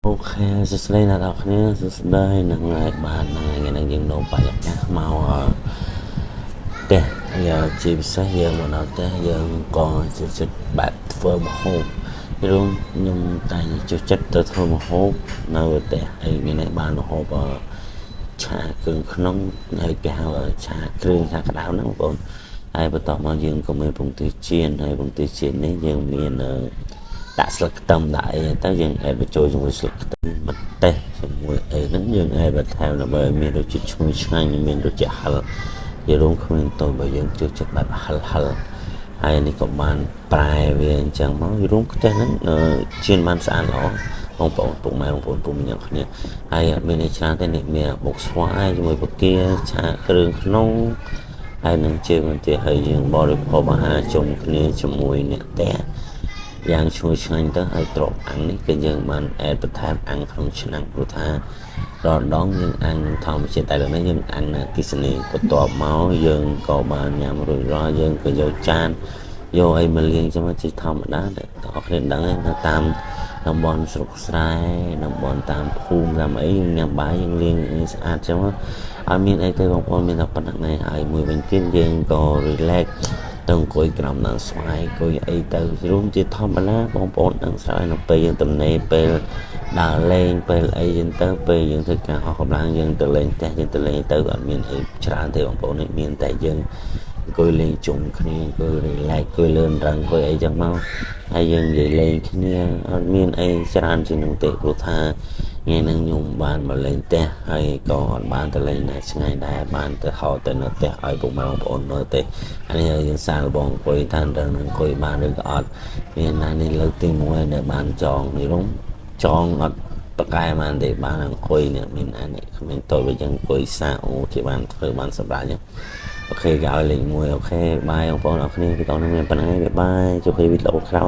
OK សួស្តីអ្នកនរគ្នាសួស្តីហ្នឹងហើយបានហ្នឹងហើយថ្ងៃនេះយើងនោមបរិយាកាសមកផ្ទះយើងជាពិសេសយើងមកដល់ផ្ទះយើងក៏ចូលចិត្តបែបធ្វើម្ហូបរួមខ្ញុំតែចូលចិត្តទៅធ្វើម្ហូបនៅផ្ទះហើយថ្ងៃនេះបានម្ហូបឆាគ្រឿងក្នុងហើយគេហៅឆាគ្រឿងឆាក្តៅហ្នឹងបងប្អូនហើយបន្ទាប់មកយើងក៏មានពងទាចៀនហើយពងទាចៀននេះយើងមានដាក់ស្លឹកខ្ទឹមដាក់អីទៅយើងអេតបញ្ចូលជាមួយស្លឹកខ្ទឹមម្ទេសជាមួយអីហ្នឹងយើងអេតបន្ថែមដើម្បីឲ្យមានរសជាតិឈ្ងុយឆ្ងាញ់មានរសជាតិហឹរនិយាយរួមគ្មានតូចបើយើងចូលចិត្តបែបហឹរហឹរហើយនេះក៏បានប្រែវាអញ្ចឹងមករួមខ្ទះហ្នឹងជៀនបានស្អាតល្អបងប្អូនពុកម៉ែបងប្អូនពុកមីអ្នកគ្នាហើយអត់មានអីច្រើនទេនេះមានបុកស្វាយជាមួយពគាឆាគ្រឿងក្នុងហើយនឹងជាបន្ទាហើយយើងបរិភោគអាហារជុំគ្នាជាមួយអ្នកផ្ទះយ៉ាងឈ្ងុយឆ្ងាញ់ទៅហើយទ្របអាំងនេះគឺយើងបានអែតបន្ថែមអាំងក្នុងឆ្នាំងព្រោះថារាល់ដងយើងអាំងធម្មជាតិតែលើនេះយើងអាំងនៅអគ្គិសនីបន្ទាប់មកយើងក៏បានញ៉ាំរួចរាល់យើងក៏យកចានយកអីមកលាងចឹងជាធម្មតាអ្នកទាំងអស់គ្នាដឹងហើយនៅតាមតំបន់ស្រុកស្រែតំបន់តាមភូមិតាមអីយើងញ៉ាំបាយយើងលាងស្អាតចឹងអត់មានអីទេបងប្អូនមានតែប៉ុណ្្នឹងឯងហើយមួយវិញទៀតយើងក៏ relax ទៅអង្គុយក្រោមដើមស្វាយអង្គុយអីទៅរួមជាធម្មតាបងប្អូនដឹងស្រាប់ហើយនៅពេលយើងទំនេរពេលដើរលេងពេលអីយើងទៅពេលយើងធ្វើការអស់កម្លាំងយើងទៅលេងផ្ទះយើងទៅលេងទៅអត់មានអីច្រើនទេបងប្អូននេះមានតែយើងអង្គុយលេងជុំគ្នាអង្គុយ relax អង្គុយលឿនរឹងអង្គុយអីចឹងមកហើយយើងនិយាយលេងគ្នាអត់មានអីច្រើនជាងនោះទេព្រោះថាថ្ងៃហ្នឹងខ្ញុំបានមកលេងផ្ទះហើយក៏អត់បានទៅលេងណាឆ្ងាយដែរបានទៅហៅទៅនៅផ្ទះឲ្យពុកម៉ែបងប្អូនមើលទេអានេះយើងសាកល្បងអង្គុយតាមរឹងអង្គុយបានឬក៏អត់មានណានេះលើកទី1ដែលបានចងនេះរុំចងអត់ប្រកែបានទេបានអង្គុយនេះមានអានេះគ្មានតូចវិញអង្គុយសាអូគេបានធ្វើបានសម្រាប់ចឹង OK គេឲ្យលេខ1 OK bye បងប្អូនអរគ្នាវីដេអូនេះមានប៉ុណ្្នឹងឯង bye ជួបគ្នាវីដេអូក្រោយ។